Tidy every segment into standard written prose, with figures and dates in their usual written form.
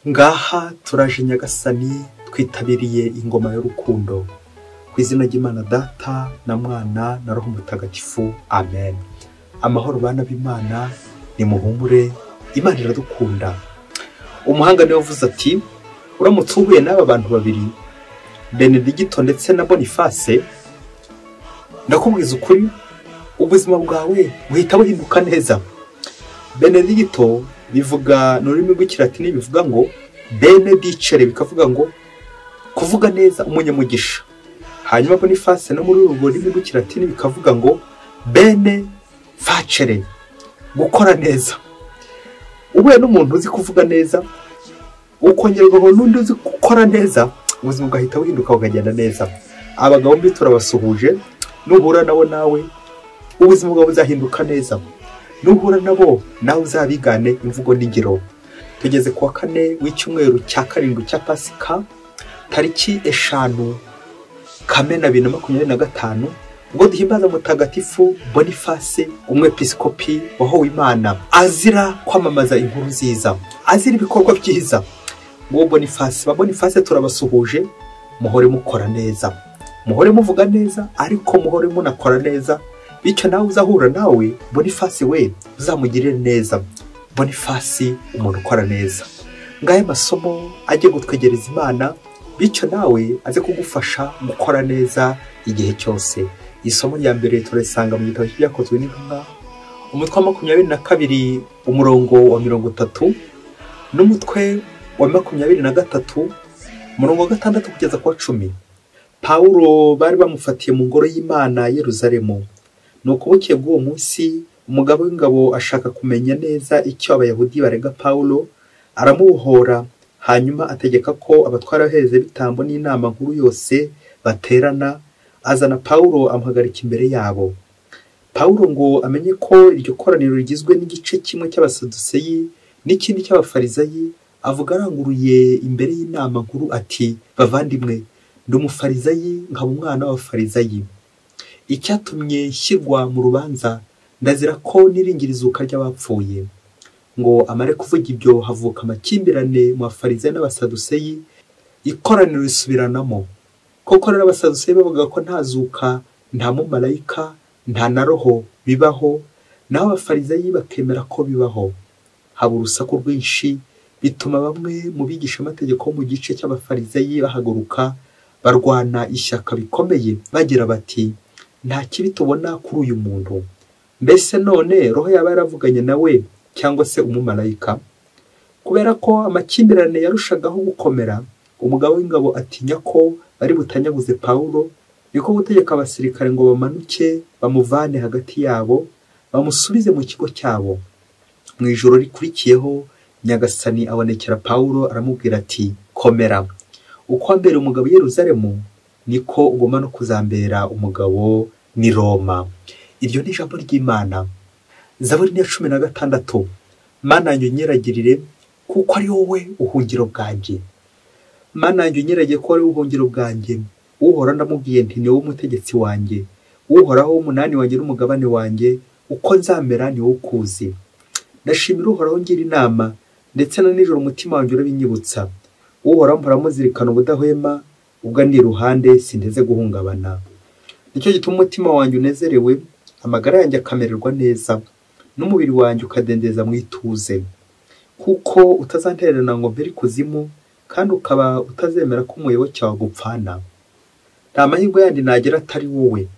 Ngaha turaje Nyagasani, twitabiriye ingoma y'urukundo. Ku izina ry'Imana Data na Mwana na Roho Mutagatifu, amen. Amahoro bana b'Imana, nimuhumure, Imana iradukunda. Umuhanga niwe wavuze ati uramutse uhuye n'aba bantu babiri, Benedigito ndetse na Boniface, ndakubwiza ukuri ubuzima bwawe buhita buhinduka neza. Benedigito bivuga mu rurimi rw'ikilatini bivuga ngo benedicere, bikavuga ngo kuvuga neza, umunyamugisha. Hanyuma Boniface no muri urwo rurimi rw'ikilatini bikavuga ngo bene facere, gukora neza. Uhuye n'umuntu uzi kuvuga neza, ukongerwaho n'undi uzi gukora neza, ubuzima bugahita buhinduka bukagenda neza. Abagabo mbi turabasuhuje, nuhura nabo nawe ubuzima bwawe buzahinduka neza. Nuhura nabo nawe uzabigane imvugo n'ingiro. Tugeze ku wa kane w'icyumweru cya karindwi cya Pasika, tariki 5 Kamena 2025, ubwo duhimbaza Mutagatifu Boniface, umwepiskopi wahowe Imana, azira kwamamaza inkuru nziza, azira ibikorwa byiza. Uwo Boniface, ba Boniface turabasuhuje, muhore mukora neza, muhore muvuga neza, ariko muhore munakora neza. Bityo nawe uzahura nawe Boniface we uzamugirire neza. Boniface umuntu ukora neza. Ngaya masomo ajye gutwegereza Imana, bityo nawe aze kugufasha gukora neza igihe cyose. Isomo rya mbere turisanga mu gitabo cy'Ibyakozwe n'Intumwa, umutwe wa 22 umurongo wa 30 n'umutwe wa 23 umurongo wa 6 kugeza ku wa 10. Pawulo bari bamufatiye mu ngoro y'Imana Yeruzalemu. Nuko bukeye bw'uwo munsi umugabo w'ingabo ashaka kumenya neza icyo Abayahudi barega Pawulo, aramuhora. Hanyuma ategeka ko abatwara abaherezabitambo n'inama nkuru yose baterana, azana Pawulo amuhagarika imbere yabo. Pawulo ngo amenye ko iryo koraniro rigizwe n'igice kimwe cy'Abasaduseyi n'ikindi cy'Abafarizayi, avuga aranguruye imbere y'inama nkuru ati: bavandimwe, ndi umufarizayi nkaba umwana w'Abafarizayi. Icyatumye nshyirwa mu rubanza ndazira ko niringira izuka ry'abapfuye. Ngo amare kuvuga ibyo havuka amakimbirane mu Bafarizayi n'Abasaduseyi, ikoraniro risubiranamo. Koko rero Abasaduseyi bavuga ko nta zuka, nta mumalayika, nta na roho bibaho, naho Abafarizayi bakemera ko bibaho. Haba urusaku rwinshi, bituma bamwe mu bigishamategeko bo mu gice cy'Abafarizayi bahaguruka barwana ishyaka bikomeye, bagira bati: nta kibi tubona kuri uyu muntu. Mbese none roho yaba yaravuganye nawe cyangwa se umumalayika? Kubera ko amakimbirane yarushagaho gukomera, umugabo w'ingabo atinya ko bari butanyaguze Pawulo, niko gutegeka abasirikare ngo bamanuke bamuvane hagati yabo, bamusubize mu kigo cyabo. Mu ijoro rikurikiyeho Nyagasani abonekera Pawulo aramubwira ati: komera, uko wambera umugabo i Yeruzalemu niko ugomba no kuzambera umugabo ni Roma. Iryo ni ijambo ry'Imana. Zaburi ya 16. Mana yanjye unyeragirire, kuko ari wowe ubuhungiro bwanjye. Mana yanjye unyeragire ko ari wowe ubuhungiro bwanjye. Uhoraho ndamubwiye nti ni wowe umutegetsi wanjye, Uhoraho umunani wanjye n'umugabane wanjye, uko nzamera ni wowe ukuzi. Ndashimira Uhoraho ngira inama, ndetse na nijoro umutima wanjye urabinyibutsa. Uhoraho mpora muzirikana ubudahwema, ubwo ndi iruhande sinteze guhungabana. Nicyo gituma umutima wanjye unezerewe, amagara yanjye akamererwa neza, n'umubiri wanjye ukadendeza mu ituze. Kuko utazantererana ngo mpere ikuzimu, kandi ukaba utazemera ko umuyoboke wawe agupfana. Nta mahirwe yandi nagira atari wowe,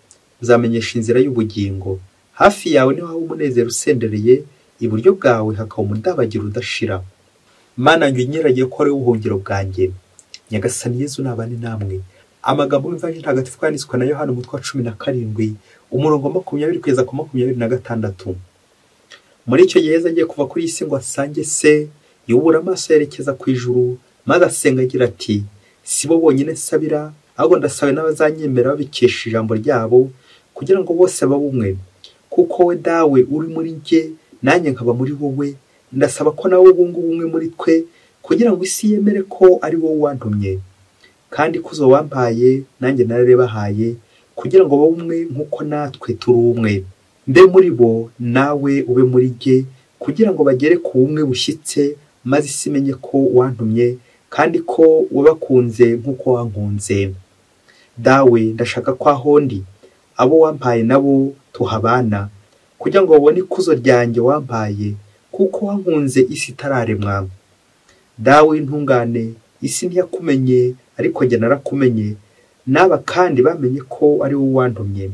uzamenyesha inzira y'ubugingo. Hafi yawe niho haba umunezero usendereye, iburyo bwawe hakaba umudabagiro udashira. Mana yanjye unyeragiye ko ari wowe ubuhungiro bwanjye. Nyagasani Yezu nabane namwe. Amagambo y'Ivanjiri Ntagatifu yanditswe na Yohana umutwe wa 17 umurongo wa 20 kugeza ku 26. Muri icyo gihe Yezu agiye kuva kuri iyi si ngo asange se, yubura amaso yerekeza ku ijuru, maze asenga agira ati: si bo bonyine nsabira, ahubwo ndasaba n'abazanyemera babikesha ijambo ryabo, kugira ngo bose babe umwe. Kuko we Dawe uri muri njye, nanjye nkaba muri wowe, ndasaba ko nawe ubunga ubumwe muri twe, kugira ngo isi yemere ko ari wowe wantumye. Kandi ikuzo wampaye nanjye nararebahaye, kugira ngo babe umwe nk'uko natwe turi umwe. Mbe muri bo nawe ube muri jye, kugira ngo bagere ku bumwe bushyitse, maze isi imenye ko wantumye kandi ko wabakunze nk'uko wankunze. Dawe, ndashaka ko aho ndi abo wampaye nabo tuhabana, kugira ngo babone ikuzo ryanjye wampaye, kuko wankunze isi itararemwa. Dawe intungane, isi ntiyakumenye, ariko njye narakumenye, n'aba kandi bamenye ko ari wowe wantumye.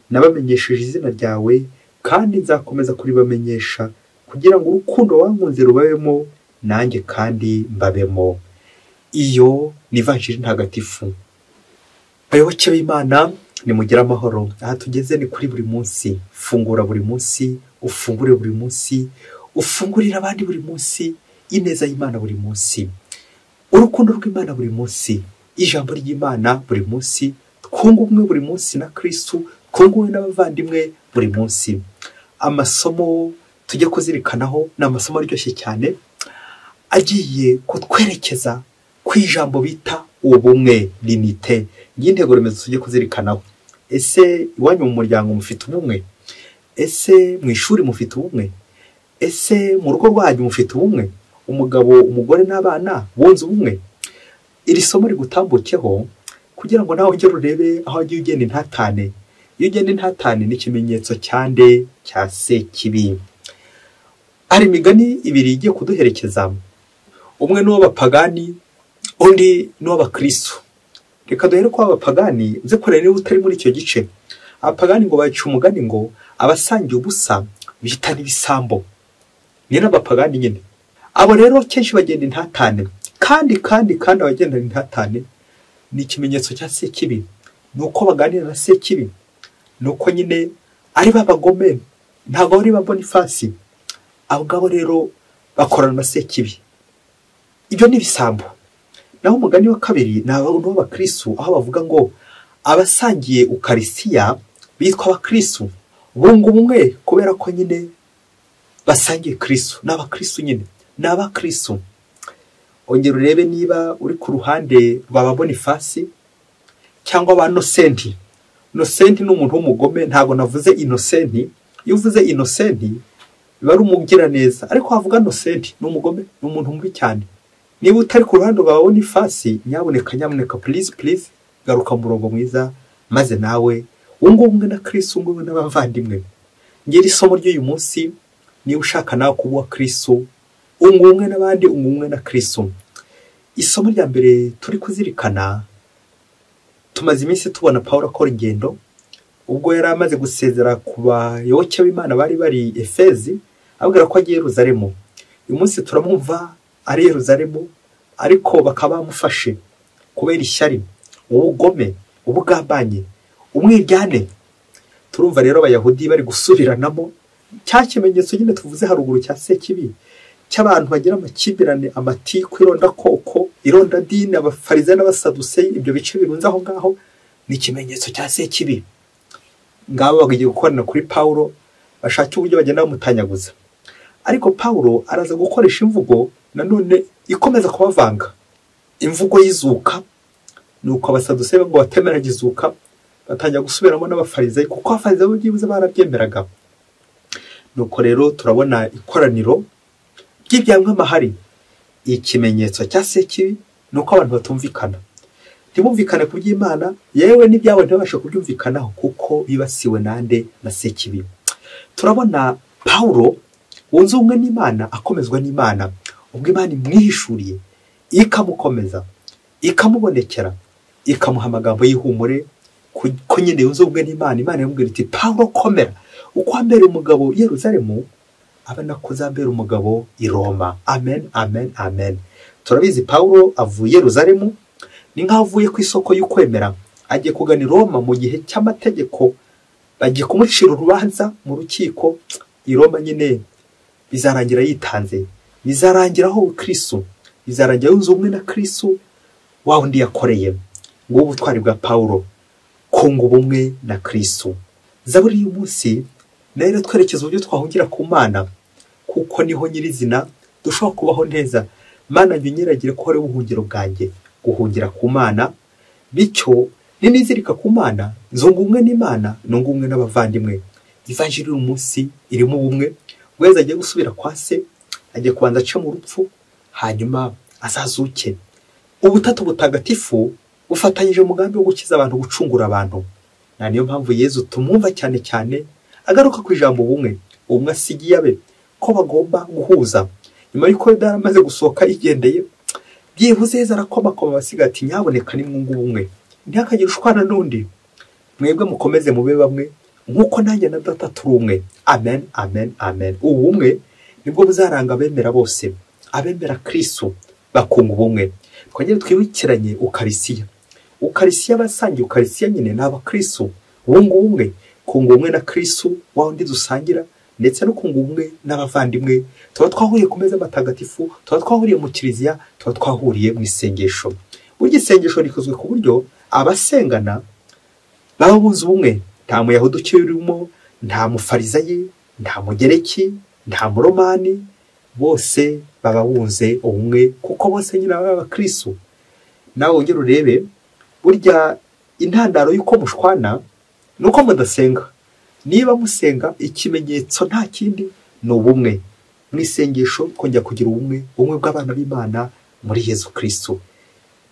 Nabamenyesheje izina ryawe, kandi nzakomeza kuribamenyesha, kugira ngo urukundo wankunze rubabemo, nanjye kandi mbabemo. Iyo ni Ivanjiri ntagatifu. Bayoboke b'Imana, nimugire amahoro. Aha tugeze ni kuri buri munsi. Fungura buri munsi, ufungure buri munsi, ufungurire abandi buri munsi, ineza y'Imana buri munsi, urukundo rw'Imana buri munsi, ijambo ry'Imana buri munsi, twunge ubumwe buri munsi na Kristu, twunge ubumwe n'abavandimwe buri munsi. Amasomo tujye kuzirikanaho ni amasomo aryoshye cyane, agiye kutwerekeza ku ijambo bita ubumwe, l'unité. Ngiyi intego remezo tujye kuzirikanaho. Ese iwanyu mu muryango mufite ubumwe? Ese mu ishuri mufite ubumwe? Ese mu rugo rwanyu mufite ubumwe? Umugabo, umugore n'abana bunze ubumwe? Iri somo rigutambukeho kugira ngo nawe ujye urebe aho wagiye ugenda intatane. Iyo ugenda intatane ni ikimenyetso cya nde? Cya Sekibi. Hari imigani ibiri igiye kuduherekeza, umwe ni uw'abapagani, undi ni uw'abakristo. Reka duhere ko abapagani, uze kureba niba utari muri icyo gice. Abapagani ngo baca umugani ngo abasangiye ubusa bitana ibisambo. Ni n'abapagani nyine. Abo rero kenshi bagenda intatane, kandi abagendana intatane ni ikimenyetso cya Sekibi. Ni uko baganira na Sekibi, ni uko nyine ari babagome, ntabwo ari ba Bonifasi. Abo ngabo rero bakorana na Sekibi, ibyo ni ibisambo. Naho umugani wa kabiri ni uw'abakristo, aho bavuga ngo abasangiye ukarisiya bitwa abakristo, bunga ubumwe kubera ko nyine basangiye Kristo, ni abakristo nyine, ni abakristo. Ongera urebe niba uri ku ruhande rwa ba Bonifasi cyangwa ba Nosenti. Nosenti ni umuntu w'umugome, ntabwo navuze Inosenti. Iyo uvuze Inosenti biba ari umugiraneza, ariko wavuga Nosenti ni umugome, ni umuntu mubi cyane. Niba utari ku ruhande rwa Bonifasi, nyamuneka please please, garuka mu murongo mwiza, maze nawe wunge ubumwe na Kristo, wunge ubumwe n'abavandimwe. Ngira isomo ry'uyu munsi, niba ushaka nawe kuba uwa Kristo, wunge ubumwe n'abandi, wunge ubumwe na Kristo. Isomo rya mbere turi kuzirikana, tumaze iminsi tubona Pawulo akora ingendo, ubwo yari amaze gusezera ku bayoboke b'Imana bari bari Efezi, ababwira ko agiye Yeruzalemu. Uyu munsi turamwumva ari Yeruzalemu, ariko bakaba bamufashe kubera ishyari, ubugome, ubugambanye, umwiryane. Turumva rero abayahudi bari gusubiranamo cya kimenyetso nyine tuvuze haruguru cya Sekibi, cy'abantu bagira amakimbirane, amatiku, irondakoko, irondadini, abafarisayo n'abasaduseyi, ibyo bice birunze aho ngaho ni ikimenyetso cya Sekibi. Ngabo bagiye gukorana kuri Pawulo, bashaka uburyo bagenda bamutanyaguza. Ariko Pawulo araza gukoresha imvugo nanone ikomeza kubavanga, imvugo y'izuka. Nuko abasaduseyi ngo batemeraga izuka, batangira gusubiramo n'abafarisayo, kuko abafarisayo byibuze barabyemeraga. Nuko rero turabona ikoraniro ry'ibyamwamahari. Ikimenyetso cya Sekibi ni uko abantu batumvikana, ntibumvikane ku by'Imana, yewe n'ibyabo ntibabashe kubyumvikanaho, kuko bibasiwe nande? Na Sekibi. Turabona Pawulo wunze ubumwe n'Imana, akomezwa n'Imana, ubwo Imana imwihishuriye, ikamukomeza, ikamubonekera, ikamuha amagambo y'ihumure, ko nyine yunze ubumwe n'Imana. Imana iramubwira iti Pawulo komera, uko wambera umugabo i Yeruzalemu, aba nako uzambera umugabo i Roma. Amen, amen, amen. Turabizi Pawulo avuye Yeruzalemu, ni nkaho avuye ku isoko y'ukwemera, agiye kugana i Roma mu gihe cy'amategeko, bagiye kumucira urubanza mu rukiko i Roma nyine. Bizarangira yitanze, bizarangira aho Kristo, bizarangira yunze ubumwe na Kristo wa wundi yakoreye. Ngubu ubutwari bwa Pawulo, kunga ubumwe na Kristo. Zaburi y'uyu munsi nayo twerekeza uburyo twahungira ku Mana, kuko niho nyirizina dushobora kubaho neza. Mana njye unyeragire ko ari ubuhungiro bwanjye, guhungira ku Mana. Bityo ninizirika ku Mana, nzunga ubumwe n'Imana, nunga ubumwe n'abavandimwe. Ivanjiri y'uyu munsi irimo ubumwe. Ubwo agiye gusubira kwa se, agiye kubanza aca mu rupfu, hanyuma azazuke. Ubutatu butagatifu bufatanyije umugambi wo gukiza abantu, gucungura abantu. Na niyo mpamvu Yezu tumwumva cyane cyane agaruka ku ijambo ubumwe, ubumwe asigiye abe ko bagomba guhuza. Nyuma y'uko Yuda amaze gusohoka yigendeye, byibuze Yezu arakomakoma abasiga ati nyaboneka nimwunge ubumwe, ntihakagire ushwana n'undi, mwebwe mukomeze mube bamwe nk'uko nanjye na Data turi umwe. Amen, amen, amen. Ubumwe nibwo buzaranga abemera bose, abemera Kristo bakunga ubumwe. Twongere twibukiranye Ukarisiya. Ukarisiya, abasangiye Ukarisiya nyine ni abakristo bunga ubumwe, kunga ubumwe na Kristo wa wundi dusangira, ndetse no kunga ubumwe n'abavandimwe. Tuba twahuriye ku meza matagatifu, tuba twahuriye mu kiliziya, tuba twahuriye mu isengesho. Burya isengesho rikozwe ku buryo abasengana baba bunze ubumwe. Nta muyahudi ukirimo, nta mufarizayi, nta mugereki, nta muromani, bose baba bunze ubumwe kuko bose nyine baba abakristo. Nawe wongere urebe, burya intandaro y'uko mushwana nuko mudasenga. Niba musenga, ikimenyetso nta kindi ni ubumwe. Mu isengesho twongera kugira ubumwe, ubumwe bw'abana b'Imana muri Yezu Kristo.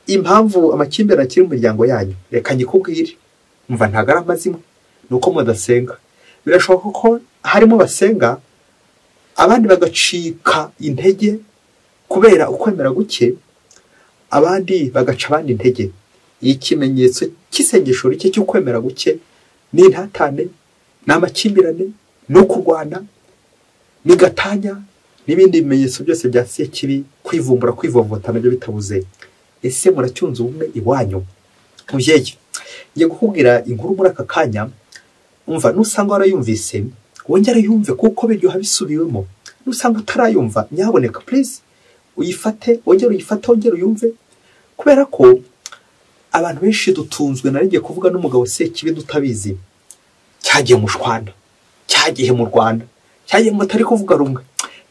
Impamvu amakimbirane akiri mu miryango yanyu, reka nyikubwire, mva ntago ari amazimwe, nuko mudasenga. Birashoboka ko harimo basenga abandi bagacika intege kubera ukwemera guke, abandi bagaca abandi intege. Ikimenyetso cy'isengesho rike cy'ukwemera guke ni intatane, ni amakimbirane, no kurwana, ni gatanya, n'ibindi bimenyetso byose bya sekibi, kwivumbura, kwivovota nabyo bitabuze. Ese muracyunze ubumwe iwanyu? Mubyeyi, ngiye kukubwira inkuru muri aka kanya, umva nusanga warayumvise wongere yumve kuko biryoha bisubiwemo. Nusanga utarayumva, nyaboneka please uyifate, wongere uyifate, wongere uyumve, kubera ko abantu benshi dutunzwe, narigiye kuvuga n'umugabo sekibi tutabizi, cyagiye mu Rwanda, cyagiye mu Rwanda, cyagiye mutari kuvuga rumwe.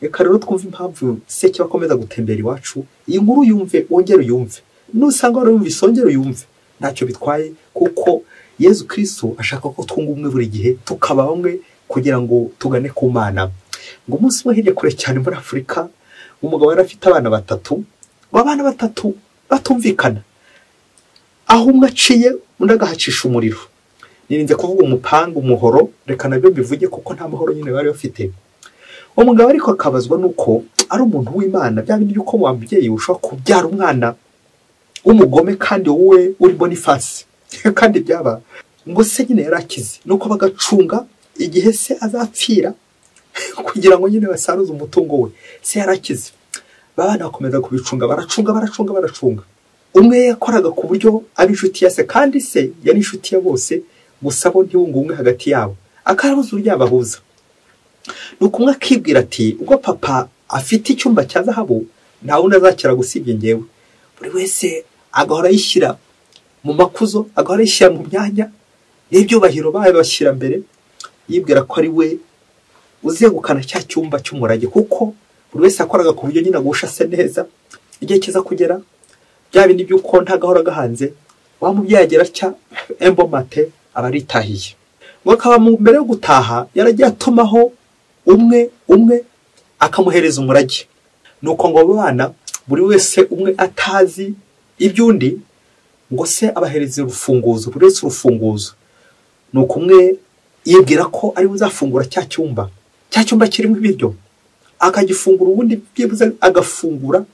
Reka rero twumve impamvu sekibi akomeza gutembera iwacu. Iyi nkuru yumve, wongere uyumve. Nusanga warayumvise wongere uyumve, ntacyo bitwaye, kuko Yezu Kristo ashaka ko twunga ubumwe buri gihe, tukaba bamwe kugira ngo tugane ku Mana. Ngo umunsi umwe hirya kure cyane muri Afurika, umugabo yari afite abana batatu, abana batatu batumvikana, aho umwe aciye undi agahacisha umuriro. Nirinze kuvuga umupanga, umuhoro, reka nabyo mbivuge kuko nta mahoro nyine bari bafite. Umugabo ariko akabazwa nuko ari umuntu w'Imana, bya bindi by'uko wa mubyeyi ushobora kubyara umwana w'umugome kandi wowe uri Boniface, kandi byaba ngo se nyine yarakize, nuko bagacunga igihe se azapfira kugira ngo nyine basaruze umutungo we. Se yarakize, babana bakomeza kubicunga, baracunga baracunga baracunga. Umwe yakoraga ku buryo ari inshuti ya se, kandi se yari inshuti ya bose, gusa bo ntibunge ubumwe hagati yabo, akarabuze uburyo yabahuza. Nuko umwe akibwira ati ubwo papa afite icyumba cya zahabu, nta wundi azakira gusibye ngewe. Buri wese agahora yishyira mu makuzo, agahora yishyira mu myanya n'ibyubahiro babashyira mbere, yibwira ko ari we uzegukana cya cyumba cy'umurage, kuko buri wese yakoraga ku buryo nyine agusha se neza. Igihe kiza kugera, bya bindi by'uko ntagahora gahanze, wa mubyeyi agera atya embomate aba aritahiye. Ngo akaba mbere yo gutaha yaragiye atumaho umwe umwe akamuhereza umurage. Nuko ngo abo bana buri wese umwe atazi iby'undi, ngo se abahereza urufunguzo, buri wese urufunguzo. Nuko umwe yibwira ko ari buzafungura cya cyumba, cya cyumba kirimo ibiryo, akagifungura, ubundi byibuze agafungura,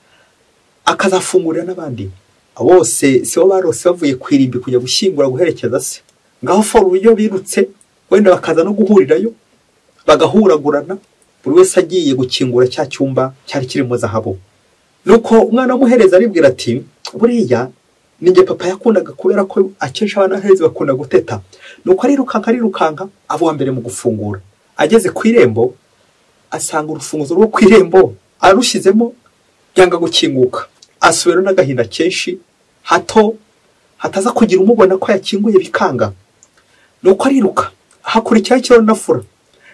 akazafungurira n'abandi bose. Si bo barose bavuye ku irimbi kujya gushyingura, guherekeza se. Ngaho fora uburyo birutse, wenda bakaza no guhurirayo, bagahuragurana, buri wese agiye gukingura cya cyumba cyari kirimo zahabu. Nuko umwana w'umuhereza aribwira ati buriya ninjye papa yakundaga, kubera ko akenshi abana b'abahereza bakunda guteta. Nuko arirukanka arirukanka, aba uwa mbere mu gufungura. Ageze ku irembo asanga urufunguzo rwo ku irembo arushyizemo, byanga gukinguka. Asubira n'agahinda kenshi, hato hataza kugira umubona ko yakinguye bikanga. Nuko ariruka, hakurikiraho ikirondafura,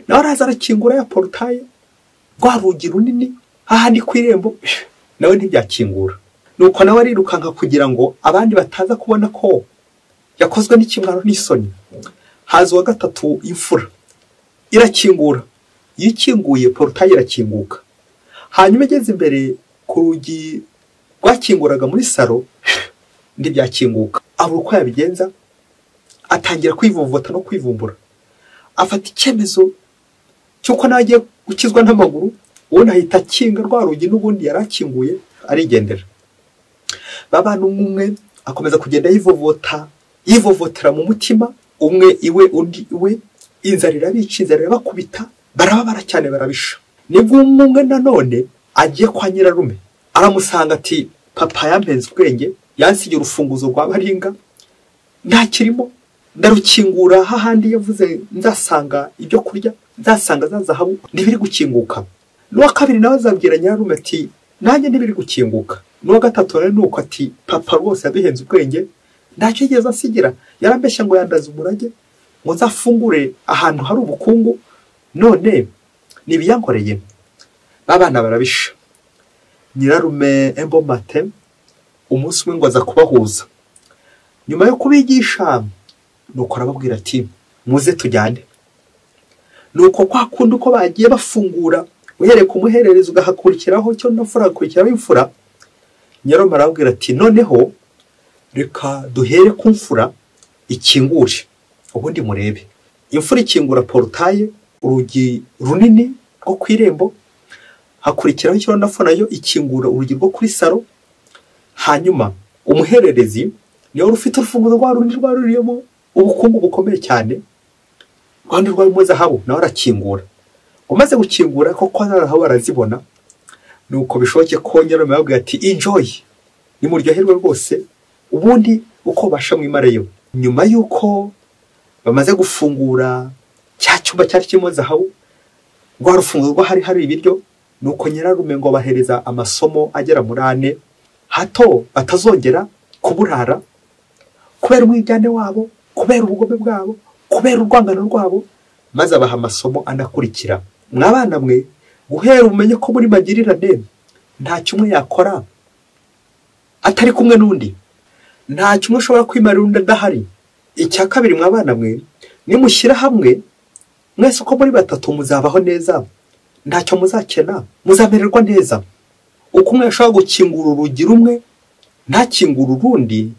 nawe araza arakingura ya porutaye, rwa rugi runini hahandi ku irembo, nawe ntibyakingura. Nuko nawe arirukanka kugira ngo abandi bataza kubona ko yakozwe n'ikimwaro n'isoni. Haza uwa gatatu, imfura irakingura. Yikinguye porutaye irakinguka. Hanyuma igeze imbere ku Ku rugi rwakinguraga muri saro ntibyakinguka, abura uko yabigenza, atangira kwivovota no kwivumbura, afata icyemezo cy'uko nawe agiye gukizwa n'amaguru. Ubundi ahita akinga rwa rugi n'ubundi yari akinguye, arigendera. Babana umwe akomeza kugenda yivovota, yivovotera mu mutima, umwe iwe undi iwe, inzara irabica, inzara irabakubita, barababara cyane, barabisha. Nibwo umwe nanone agiye kwa nyirarume, aramusanga ati papa yampenze ubwenge, yansigiye urufunguzo rwa baringa, ntakirimo, ndarukingura hahandi yavuze nzasanga ibyo kurya, nzasanga za zahabu, ntibiri gukinguka. N'uwa kabiri nawe azabwira nyirarume ati nanjye ntibiri gukinguka. N'uwa gatatu rero nuko ati papa rwose yaduhenze ubwenge, ntacyo yigeze asigira, yarambeshya ngo yandaze umurage ngo nzafungure ahantu hari ubukungu, none nibiyankoreye. Babana barabisha. Nyirarume Embomate umunsi umwe ngo aza kubahuza, nyuma yo kubigisha nuko arababwira ati muze tujyane. Nuko kwa kundi uko bagiye bafungura, uhereye ku muhererezi ugahakurikiraho cyo n'imfura hakurikiraho imfura, nyirarume arababwira ati noneho reka duhere ku mfura ikingure, ubundi murebe. Imfura ikingura porutaye, urugi runini rwo ku irembo, hakurikiraho icyo n'imfura nayo ikingura urugi rwo kuri saro. Hanyuma umuhererezi niwe ufite urufunguzo rwa rundi rwaruriyemo ubukungu bukomeye cyane, rwandi rwarimo zahabu, nawe arakingura. Umaze gukingura koko zahabu arazibona. Nuko bishoboke ko nyirarume yababwiye ati enjoy, nimuryoherwe rwose, ubundi uko basha mwimareyo. Nyuma yuko bamaze gufungura cya cyumba cyari kirimo zahabu, rwa rufunguzo rwo hari hari ibiryo, nuko nyirarume ngo bahereza amasomo agera muri 4, hato batazongera kuburara kubera umwijyane wabo, kubera ubugome bwabo, kubera urwangano rwabo, maze abaha amasomo anakurikira. Mwabana mwe, guhera umenye ko muri magirirane nta kimwe yakora atari kumwe n'undi, nta kimwe ushobora kwimarira undi adahari. Icya kabiri, mwabana mwe, nimushyira hamwe mwese uko muri batatu muzabaho neza, ntacyo muzakena, muzamererwa neza. Uko umwe ashobora gukingura urugi rumwe ntakingura urundi,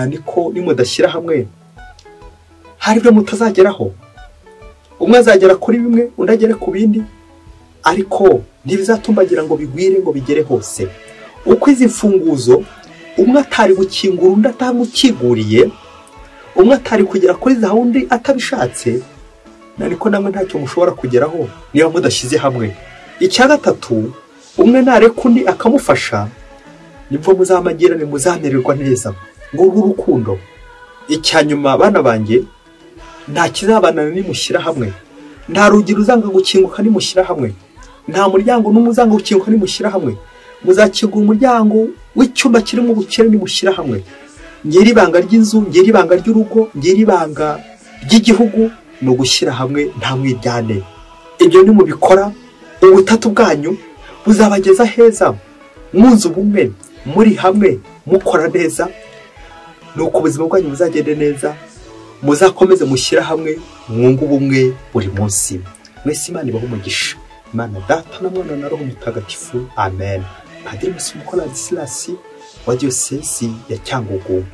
niko nimudashyira hamwe hari ibyo mutazageraho. Umwe azagera kuri bimwe, undi agere ku bindi, ariko ntibizatumbagira ngo bigwire ngo bigere hose. Uko izi mfunguzo umwe atari gukingura undi atamukinguriye, umwe atari kugera kuri zahabu undi atabishatse, niko namwe ntacyo mushobora kugeraho niba mudashyize hamwe. Icya gatatu, umwe nareka undi akamufasha, nibwo muzamagirane, muzamererwa neza. Ngurwo urukundo. Icya nyuma, bana banjye, nta kizabanana nimushyira hamwe, nta rugi ruzanga gukinguka nimushyira hamwe, nta muryango n'umwe uzanga gukinguka nimushyira hamwe. Muzakingura umuryango w'icyumba kirimo ubukire nimushyira hamwe. Ngiri ibanga ry'inzu, ngiri ibanga ry'urugo, ngiri ibanga ry'igihugu, ni ugushyira hamwe nta mwiryane. Ibyo nimubikora, ubutatu bwanyu buzabageza heza, mwunze ubumwe, muri hamwe, mukora neza, nuko ubuzima bwanyu buzagende neza. Muzakomeze mushyira hamwe, mwunge ubumwe buri munsi. Mwese Imana ibahe umugisha. Imana Data na Mwana na Roho Mutagatifu. Amen. Padiri Masumbuko Ladislas wa Diyosezi ya Cyangugu.